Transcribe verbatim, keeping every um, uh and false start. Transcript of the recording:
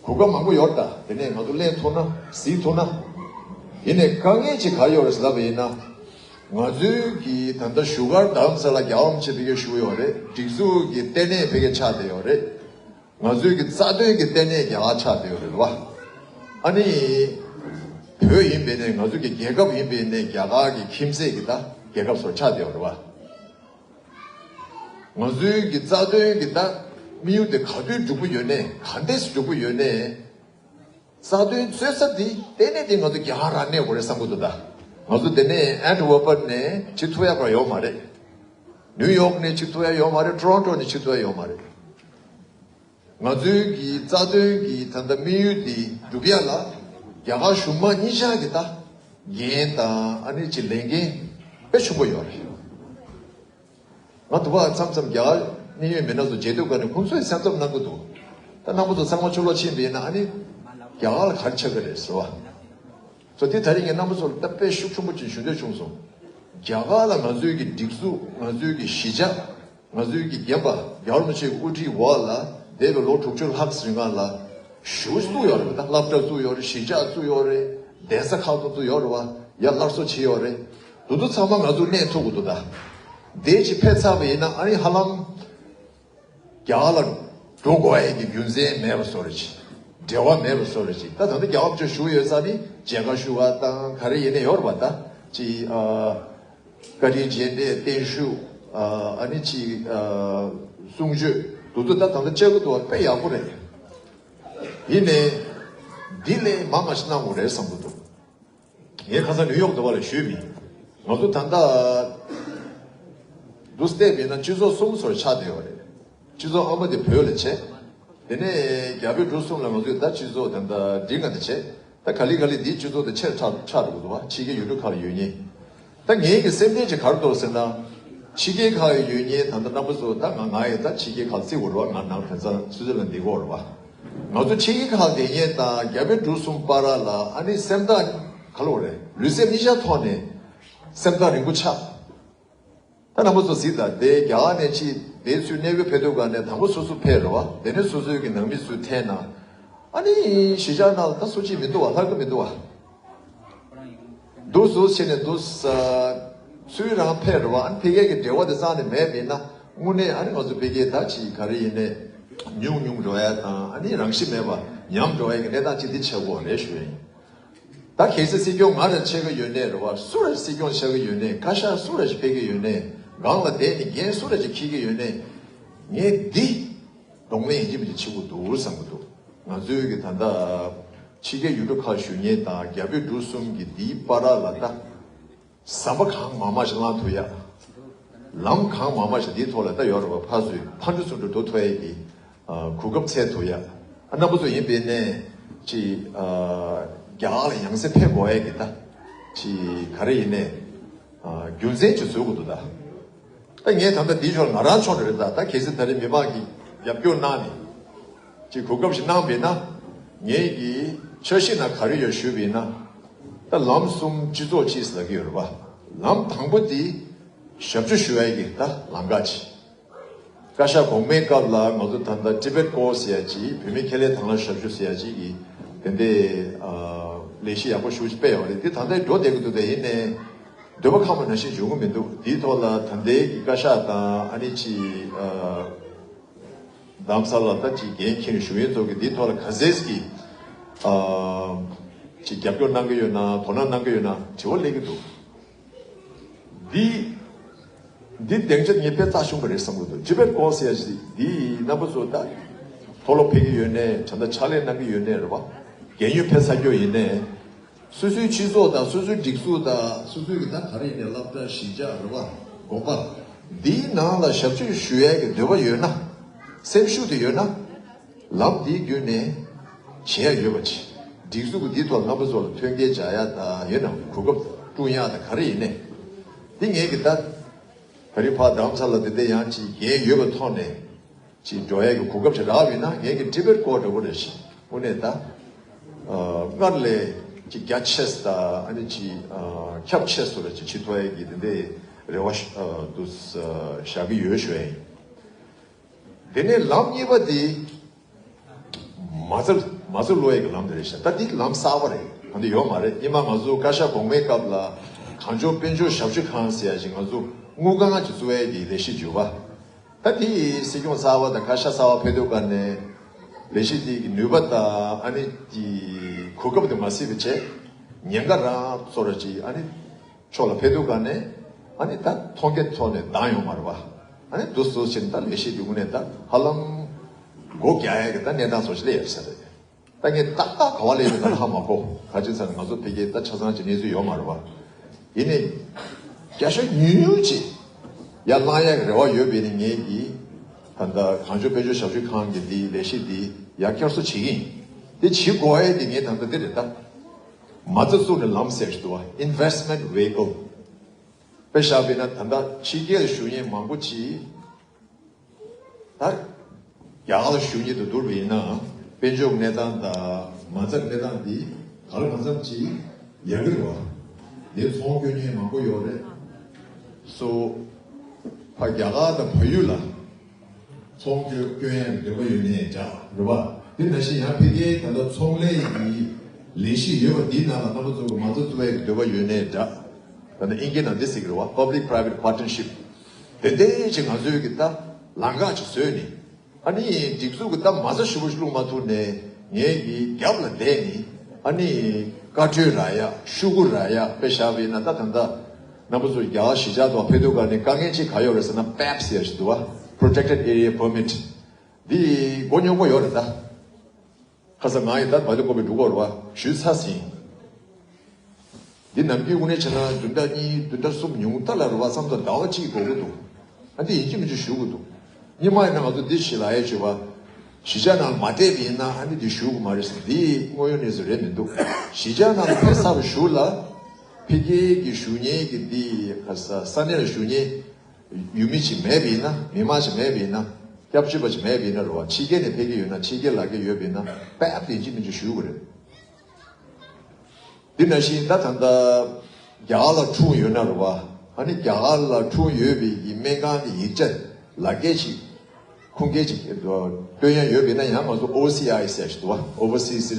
གོ་སྐབས་མང་པོ་ཡོད་ད། དེ་ནས་ང་ཚོ་ལེན་ཐུབ་ན་གཟིགས་ཐུབ་ན། ཡིན་ནའི་དཀའ་ངལ་ཅིག་ག་ཡོད་རེད་ལབ་པ་ཡིན་ན། ང་ཚོའི་གི་ད་ལྟ་བཞུགས་སྒར་རྡ་རམ་ས་ལ་རྒྱལ་བ་རིན་པོ་ཆེ་ཕ་གིར་བཞུགས་ཡོད་རེད། སྒྲིག་འཛུགས་ཀྱི་ལྟེ་གནས་ཕ་གིར་ཆགས་བསྡད་ཡོད་རེད། ང་ཚོའི་གི་རྩ་དོན་གྱི་ལྟེ་གནས་རྒྱ་གར་ཆགས་བསྡད་ཡོད་རེད་བ། ཨ་ནི། བོད་ཡིན་པའི་ནས་ང་ཚོའི་གི་རྒྱལ་ཁབ་ཡིན་པའི་ནས་རྒྱ་གར་གྱི་ཁྱིམ་མཚེས་ཀྱི་ད་རྒྱལ་ཁབ་སོགས་ཆགས་བསྡད་ཡོད་རེད་བ། ང་ཚོའི་གི་རྩ་དོན་གྱི་ད་དམིགས་ཡུལ་དེ་ག་དུས་འགྲུབ་ཀྱི་ཡོད་ནས་ག་འདྲས་འགྲུབ་ཀྱི་ཡོད་ནས། རྩ་དོན་རྩོད་ས་དེ་ལྟེ་གནས་དེ་ང་ཚོ་རྒྱ་གར་རང་གནས་དགོས་རེད་བསམ་གྱི་འདུག་ད། ང་ཚོ་དེ་ནས་ཨན་ཊི་ཝར་པན་ནས་བྱེད་ཐུབ་ཡ་ག་ཡོད་མ་རེད། ནིའུ་ཡོག་ནས་བྱེད་ཐུབ་ཡ་ཡོད་མ་རེད། ཊོ་རོན་ཊོ་ནས་བྱེད་ཐུབ་ཡ་ཡོད་མ་རེད། ང་ཚོའི་གི་རྩ་དོན་གྱི་ད་ལྟ་དམིགས་ཡུལ་འདི་འགྲུབ་ཡ་ལ་རྒྱ་གར་གཞུང་མང་གཉིས་ཆ་གི་ད་འགན་དང་ཨ་ནི་ཅི་ལས་འགན་དཔེ་ཆེན་པོ་ཡོད་རེད། ང་དུ་བ་མཚམས་མཚམས་རྒྱ་གར་གནད་ཡོད་མི་སྣ་ཚོ་མཇལ་དུས་ག་ནས་ཁོང་ཚོས་སེམས་འཚབ་གནང་གི་འདུག་ད་རྣམ་པ་ཚོ་ཚང་མ་ཕྱི་ལོགས་ཕྱིན་པ་ཡིན་ན་ཨ་ནི་རྒྱ་གར་ལ་ག་རེ་ཆགས་ཀྱི་རེད་ཟེར་བ། སོ་དེ་ད་རིང་ངས་རྣམ་པ་ཚོ་ལ་ད་དཔེ་ཤུགས་ཆེན་པོ་ཅིག་ཞུ་འདོད་བྱུང་སོང་། རྒྱ་གར་ལ་ང་ཚོའི་གི་སྒྲིག་འཛུགས། ང་ཚོའི་གི་གཞིས་ཆགས། ང་ཚོའི་གི་རྒན་པ་རྒྱལ་བ་རིན་པོ་ཆེའི་དབུ་ཁྲིད་འོག་ལ་འདས་པའི་ལོ་དྲུག་ཅུ་ལྷག་ཙམ་རིང་ལ་ཞེ་པོ་བཙུགས་ཡོད་རེད་པ། ད་སློབ་གྲྭ་བཙུགས་ཡོད་རེད། གཞིས་ཆགས་བཙུགས་ཡོད་རེད། གདན་ས་ཁག་ཏུ་བཙུགས་ཡོད་རེད་པ། ཡར་སླར་གསོ་བྱས་ཡོད་རེད། དེ་ཚོ་ཚང་མ་ང་ཚོ་གནས་ཐུབ་ཀྱི་འདུག་ད་དེ་ཅིག་ཕེབས་ཚར་བ་ཡིན་ན་ཨ་ནི་ཧ་ལམ་རྒྱ་གར་ལ་འགྲོ་དགོས་ཡས་ཀྱི་རྒྱུ་མཚན་མེད་པ་བཟོ་འདྲ་ཅིག་འབྲེལ་བ་མེད་པ་བཟོ་འདྲ་ཅིག་ད་ད་ལྟ་རྒྱལ་བ་རིན་པོ་ཆེ་བཞུགས་ཡོད་ས་ནི་མཇལ་ཁ་ཞུ་བ་དང་ག་རེ་ཡིན་ནའི་ཡོད་རེད་པ། ད་ཅིག་ཨ། བཀའ་དྲིན་རྗེས་དྲན་བརྟན་བཞུགས། ཨ་ནི་ཅིག་གསུང་ཆོས་དེ་ཚོ་ད་ད་ལྟ་བཅར་གྱི་འདུག་བ། དཔེ་ཡག་པོ་རེད། ཡིན་ནའི་འདི་ལས་མང་ང་ཞིག་གནང་དགོས་རེད་བསམ་གྱི་འདུག་ངས་ཁ་སང་ནིའུ་ཡོག་དུ་བ་ལ་ཞུས་མིན། ང་ཚོ་ད་ལྟ་འདུག་སྟེ་མིན་ན་སྤྱི་ཚོགས་གསུམ་ཚོར་ཆགས་བསྡད་ཡོད་རེད། སྤྱི་ཚོགས་ཨ་མ་དེ་བོད་ལ་བྱས། དེ་ནས་རྒྱ་བོད་འབྲུག་གསུམ་ལ་ང་ཚོས་ད་སྤྱི་ཚོགས་ད་ལྟ་འདི་ང་དེ་བྱས། ད་ག་ལེ་ག་ལེ་འདིའི་སྤྱི་ཚོགས་དེ་ཆེར་ཆགས་ཆགས་འགྲོ་གི་འདུག་བ། ཕྱི་རྒྱལ་ཡུལ་གྲུ་ཁག་ལ་ཡོད་མཁན། ད་ངའི་གི་སེམས་ཁྲལ་ཅིག་ག་རེ་འདུག་ཟེར་ན། ཕྱི་རྒྱལ་ཁག་ལ་ཡོད་མཁན་ད་ལྟ་རྣམ་པ་ཚོ་ད་ང་ང་ཡི་ད་ཕྱི་རྒྱལ་ཁག་བརྩི་དགོས་རེད་བ། ང་ནང་དོན་ཚང་སུད་སི་ལན་འདི་གོ་རེད་བ། ང་ཚོ་ཕྱི་རྒྱལ་ཁག་བསྡད་མཁན་དང་རྒྱ་བོད་འབྲུག་གསུམ་བར་ལ་ཨ་ནི་སེམས་ཐག་ག་ལོ་རེད། ལུས་སེམས་གཉིས་ཆ་ཐོག་ནས་སེམས་ཐག་རིང་པོ་ཆགས། ད་རྣམ་པ་ཚོ་གཟིགས་དང་། དེ་རྒྱ་གར་ནས་ཕྱི་དེ་ཚུར་གནས་སྤོས་ཕེབས་དུས་ག་ནས་དང་པོ་སོ་སོ་ཕེབས་རེད་བ། དེ་ནས་སོ་སོའི་གི་ནང་མི་ཚུར་འཐེན་ན། ཨ་ནི་གཞིས་ཆགས་ནང་ལ་ད་སུ་གཅིག་མི་འདུག་བ། ལྷག་གི་མི་འདུག་བ། འདུག་སུ་བྱས་ནས་འདུག་ས། ཚུར་རང་ཕེབས་རེད་བ། ཨ་ནི་ཕ་གི་གི་འབྲེལ་བ་དེ་རྩ་ནས་མེད་པ་ཡིན་ན་དངོས་གནས་ཨ་ནི་ང་ཚོ་ཕ་གི་ད་ཅིག་ག་རེ་ཡིན་ནའི་ཉུང་ཉུང་འགྲོ་ཡ་དང་། ཨ་ནི་རང་བཞིན་མེད་པ་ཉམས་འགྲོ་ཡ་གི་གནས་སྟངས་ཅིག་འདི་ཆགས་ཀྱི་ཡོད་རེད་ཞུ་ཡ་ཡིན། ད་གལ་སྲིད་སྲིད་སྐྱོང་ང་རང་ཆགས་ཀྱི་ཡོད་ནའི་རེད་བ། སུ་ར་སྲིད་སྐྱོང་ཆགས་ཀྱི་ཡོད་ནའི། བཀའ་ཤག་སུ་ར་ཞིག་ཕེབས་ཀྱི་ཡོད་ནའི། སྒང་ལ་བསྡད་ནས་འགན་སུ་ར་ཞིག་འཁྱེར་གྱི་ཡོད་ནའི། ངས་འདི་གདོང་ལེན་ཡིན་གཅིག་མིན་གཅིག་བྱེད་དགོས་འདུག་བསམ་གྱི་འདུག་ང་ཚོའི་གི་ད་ལྟ་ཕྱི་རྒྱལ་ཡུལ་གྲུ་ཁག་བཞུགས་མཁན་དང་རྒྱ་བོད་འབྲུག་གསུམ་གྱི་འདིའི་བར་ལ་ད་ཟམ་པ་གང་མང་མང་ཞིག་བསླང་ཐུབ་ཡ། ལམ་གང་མང་མང་ཞིག་འདིའི་ཐོག་ལ་ད་ཡོད་རེད་བ། ཕར་ཚུར་ཕར་འགྲོ་ཚུར་འགྲོ་འགྲོ་ཐུབ་ཡ་གི་ཨ་གོ་སྐབས་འཚོལ་ཐུབ་ཡ། ཨ་རྣམ་པ་ཚོ་ཡིན་པའི་ནས་ཅིག་ཨ་རྒྱ་གར་ལ་ཡང་སེ་ཕེབས་དགོས་ཡ་གི་ད་ཅིག་ག་རེ་ཡིན་ནའི་ཨ་རྒྱུ་མཚན་ཅིག་བཟོ་དགོས་འདུག་ད། ད་ངས་ད་ལྟ་འདིའི་ཕྱོགས་ང་རང་ཕྱོགས་རེད། ད་ད་གལ་སྲིད་ད་རེས་མི་མང་གིས་རྒྱབ་སྐྱོར་གནང་ནས་ཅིག་གོ་སྐབས་ཤིག་གནང་བས་ན། ངས་ཀྱི་འཆར་གཞི་ནང་ག་རེ་ཡོད་ཞུས་པས་ན། ད་ལམ་གསུམ་སྤྱི་ཚོགས་གཅིག་ཟེར་གྱི་ཡོད་རེད་པ། ལམ་དང་པོ་དེ་ཞབས་ཞུ་ཞུ་ཡ་གི་ད་ལམ་ཁ་ཅིག་བཀའ་ཤག་གོང་མའི་སྐབས་ལ་ང་ཚོ་ད་ལྟ་Tibet Corps ཟེར་ཡ་ཅིག་བོད་མི་ཁེ་ལས་དང་བླངས་ཞབས་ཞུ་ཟེར་ཡ་ཅིག་གི་དེ་འདྲའི་ཨ་ལས་གཞི་ཡག་པོ་ཞེ་པོ་ཅིག་སྤེལ་ཡོད་རེད། དེ་ད་ལྟ་འགྲོ་བསྡད་ཀྱི་འདུག་དེ་ཡིན་ནའི་འདོད་པ་ཁེངས་པ་ནང་བཞིན་འབྱུང་གི་མི་འདུག་དེའི་ཐོག་ལ་ད་ལྟའི་གི་བཀའ་ཤག་དང་ཨ་ནི་ཅིག་ཨ་རྡ་རམ་ས་ལ་ད་ཅིག་འགན་འཁྱེར་ནས་བཞུགས་མཁན་ཚོ་གིས་དེའི་ཐོག་ལ་ག་ཚད་ཀྱི་ཨ་ཅིག་རྒྱབ་སྐྱོར་གནང་གི་ཡོད་ན། དོ་སྣང་གནང་གི་ཡོད་ན་དྲི་བ་སླེབས་ཀྱི་འདུག་འདི་འདི་སྡིངས་ཆ་ངས་དཔེ་རྩ་ཆེན་པོ་རེད་བསམ་གྱི་འདུག Tibet Corps ཟེར་ཡ་ཞིག་འདི་རྣམ་པ་ཚོ་ད་མཐོ་སློབ་ཕེབས་ཀྱི་ཡོད་ནའི། ད་ལྟ་ཕྱག་ལས་གནང་གི་ཡོད་ནའི་རེད་པ། རྒས་ཡོལ་ཕེབས་ཚར་རྒྱུ་ཡིན་ནའི། སོ་སོའི་སྤྱི་ཚོགས་དང་སོ་སོའི་སྒྲིག་འཛུགས་དང་སོ་སོའི་གི་ད་ག་རེ་ཡིན་ནའི་སློབ་གྲྭ་གཞིས་ཆགས་རེད་པ། དགོན་པ་འདིའི་ནང་ལ་ཞབས་ཕྱི་ཞུ་ཡས་ཀྱི་འདོད་པ་ཡོད་ན། སེམས་ཤུགས་དེ་ཡོད་ན། ལམ་འདི་བརྒྱུད་ནས་བྱེད་ཡ་ཡོད་པ་ཅིག་སྒྲིག་འཛུགས་ཀྱི་འདིའི་ཐོག་རྣམ་པ་ཚོ་ལ་མཐུན་རྐྱེན་སྦྱར་ཡ་དང་། ཡོད་ན་གོ་སྐབས་བསྐྲུན་ཡ་དང་ག་རེ་ཡིན་ནའི། འདི་ངས་གི་ད་ག་རེ་ཕར་རྡ་རམ་ས་ལ་དེ་འདྲ་ཡང་ཅིག་འགན་ཡོད་པའི་ཐོག་ནས་ཅིག་འགྲོ་ཡ་གི་གོ་སྐབས་ཅིག་རག་པ་ཡིན་ན། ངས་གི་Tibet Corps འདྲ་པོ་རེ་ཞིག་དངོས་གནས་ད་ཨ་སྔར་ལས་ཅིག་རྒྱ་ཆེ་ས་དང་ཨ་ནི་ཅིག་ཨ་ཁྱབ་ཆེ་ས་རེ་ཅིག་བྱེད་ཐུབ་ཡ་གི་དེ་འདྲའི་རེ་བ་ཞིག་ཨ་འདུག་བཞག་གི་ཡོད་ཞུ་ཡ་ཡིན། དེ་ནས་ལམ་གཉིས་པ་དེ་ མ་རྩ་མ་རྩ་བླུག་ཡས་ཀྱི་ལམ་དེ་རེད་ཤག་ད་འདི་ལམ་གསར་པ་རེད། ད་འདི་ཡོད་མ་རེད། སྔོན་མ་ང་ཚོ་བཀའ་ཤག་གོང་མའི་སྐབས་ལ་གངས་ལྗོངས་དཔལ་འབྱོར་ཞབས་ཞུ་ཁང་ཟེར་ཡ་ཞིག་ང་ཚོ་དངུལ་ཁང་གཅིག་བཙུགས་ཡས་ཀྱི་ལས་གཞི་བརྒྱུད་པ། ད་དེ་སྲིད་སྐྱོང་གསར་པ་དང་བཀའ་ཤག་གསར་པ་ཕེབས་དུས་ག་ནས་ལས་གཞི་དེ་གི་ནུས་པ་དང་ཨ་ནི་གི་གོ་སྐབས་དེ་མ་སྲིད་པ་བྱས། ཉེན་ཁ་རང་ཚོ་ར་ཅིག་ཨ་ནི་ཕྱོགས་ལ་ཕེབས་དུས་ག་ནས་ཨ་ནི་ད་མཐོང་རྒྱ་ཐོག་ནས་འདང་ཡོང་མ་རེད་པ། ཨ་ནི་འདུག་སེ་བྱས་ནས་ད་ལས་གཞི་དེ་དངོས་གནས་ད་ཧ་ལམ་སྒོ་རྒྱག་ཡས་ཀྱི་ད་གནས་སྟངས་ཚོ་ཞིག་སླེབས་ཡོད་ས་རེད། ད་ངས་ཏག་ཏག་ག་བ་ལས་ཡོད་ན་ཧ་མ་གོ། ག་ཅི་ཟེར་ན་ང་ཚོ་ཕ་གིར་ད་ཆ་ཚང་ཅིག་གནས་ཚུལ་ཡོད་མ་རེད་པ། ཡིན་ནའི་བརྒྱ་ཆ་ཉུང་ཉུང་ཅིག་ཡར་ལངས་ཡག་གི་རེ་བ་ཡོད་པས་ནི་ངས་ཀྱིས་ད་ལྟ་གངས་ལྗོངས་དཔལ་འབྱོར་ཞབས་ཞུ་ཁང་གི་འདིའི་ལས་གཞི་འདི་ཡར་བསྐྱར་གསོ་བྱེད་ཀྱི་ཡིན། དེ་བྱེད་དགོས་ཡས་དེ་ངས་ད་ལྟ་འདི་རེད་ད། མ་རྩ་བཙུགས་ནས་ལམ་ཟེར་ཞིག་འདུག་བ། Investment Vehicle། དཔེ་བཞག་པ་ཡིན་ན་ད་ལྟ་ཕྱི་རྒྱལ་ལ་བཞུགས་མཁན་མང་པོ་ཅིག་ད་རྒྱ་གར་ལ་བཞུགས་མཁན་དང་བསྡུར་བ་ཡིན་ན་དཔལ་འབྱོར་གནས་སྟངས་དང་མ་རྩ་གནས་སྟངས་འདི་ག་ལ་གང་འཚམ་ཅིག་ཡག་གི་རེད་བ། འདིར་ཚོང་སྐྱོན་མཁན་མང་པོ་ཡོད་རེད། སོ་ཕ་རྒྱ་གར་དང་བལ་ཡུལ་ལ་ཚོང་སྐྱོན་སྐྱོན་ཡག་གི་འདོད་པ་ཡོད་ནའི་འདྲ་རེད་བ། དེ་ནང་བཞིན་ཡང་ཕ་གིའི་ད་ལྟ་ཚོང་ལས་ཀྱི་ལས་གཞི་ཡོད་པ་འདིའི་ནང་ལ་རྣམ་པ་ཚོ་གི་མ་རྩ་བཙུགས་ཡག་གི་འདོད་པ་ཡོད་ནའི་འདྲ། ད་ལྟ་ཨིན་སྐད་ནང་འདི་ཟེར་གི་རེད་བ། Public Private Partnership། དེ་འདྲའི་ཅིག་ང་ཚོའི་གི་ད་ལམ་ཁ་ཅིག་བཟོས་ནས། ཨ་ནི་སྒྲིག་འཛུགས་ཀྱི་ད་མ་རྩ་ཞུ་བ་ཞིག་བླུག་མ་ཐུབ་ནས་ངས་ཀྱི་རྒྱབ་ལ་བསྡད་ནས་ཨ་ནི་བཀའ་འཁྲོལ་རག་ཡ་ཤོག་གུ་རག་ཡ། དཔེ་བཞག་པ་ཡིན་ན་ད་ད་ལྟ་རྣམ་པ་ཚོ་རྒྱ་གར་གཞིས་ཆགས་ཐོག་ཕེབས་དུས་ག་ནས་དཀའ་ངལ་ཅིག་ག་ཡོད་རེད་ཟེར་ན་པེབ་ཟེར་ཡ་ཞིག་འདུག་བ། Protected Area Permit། འདི་མགོ་རྙོག་པོ་ཡོད་རེད་ད། ཁ་སང་ང་ཡིས་ད་བ་ལི་ཀོ་པའི་འབྲུག་སྐོར་བ་ཞུས་ཚར་ཟིན། འདི་ནམ་རྒྱུན་དངོས་གནས་བྱས་ན་བདུན་ཕྲག་གཉིས་བདུན་ཕྲག་གསུམ་ཉུང་མཐའ་ལ་རུ་བ་ཙམ་དུ་ཟླ་བ་གཅིག་འགོར་གི་འདུག་ཨ་འདི་ཡིན་གཅིག་མིན་གཅིག་ཞུ་གི་འདུག་སྔོན་མ་ཡིན་ན་ང་ཚོ་འདི་ཞིག་ལ་ཡས་བྱོས་པ། གཞིས་ཆགས་ནང་མ་བསྡད་པ་ཡིན་ན་ཨ་ནི་འདི་ཞུ་གི་མ་རེད་ཟེར། འདི་དངོས་ཡོད་གནས་ཚུལ་རེད་མི་འདུག་གཞིས་ཆགས་ནང་ལ་ཕེབས་ཚར་བ་ཞུ་ལ། ཕ་གི་གི་བཞུགས་མཁན་གི་འདི་ག་ས་ས་གནས་ལ་བཞུགས་མཁན་ཡུལ་མི་ཅིག་མེད་པ་ཡིན་ན། མི་མང་ཅིག་མེད་པ་ཡིན་ན། སྐྱབས་བཅོལ་བ་ཅིག་མེད་པ་ཡིན་ན་རེད་བ། ཕྱི་རྒྱལ་ནས་ཕེབས་ཀྱི་ཡོད་ན་ཕྱི་རྒྱལ་ལ་ཕེབས་ཀྱི་ཡོད་པ་ཡིན་ན་པེབ་དེ་ཡིན་གཅིག་མིན་གཅིག་ཞུ་དགོས་རེད། འདི་ནང་བཞིན་ད་ད་ལྟ་རྒྱ་གར་ལ་འཁྲུངས་ཡོད་ན་རེད་བ། ཨ་ནི་རྒྱ་གར་ལ་འཁྲུངས་ཡོད་པའི་གི་སྨན་ཁང་གི་ཡིག་ཆ་ལག་འཁྱེར་ཅིག་ཁུངས་སྐྱེལ་ཅིག་སྟོན་ཡ་ཡོད་པ་ཡིན་ན་ཡང་ང་ཚོ་ཨོ་སི་ཨའི་ཟེར་ཞིག་འདུག་བ། Overseas Citizen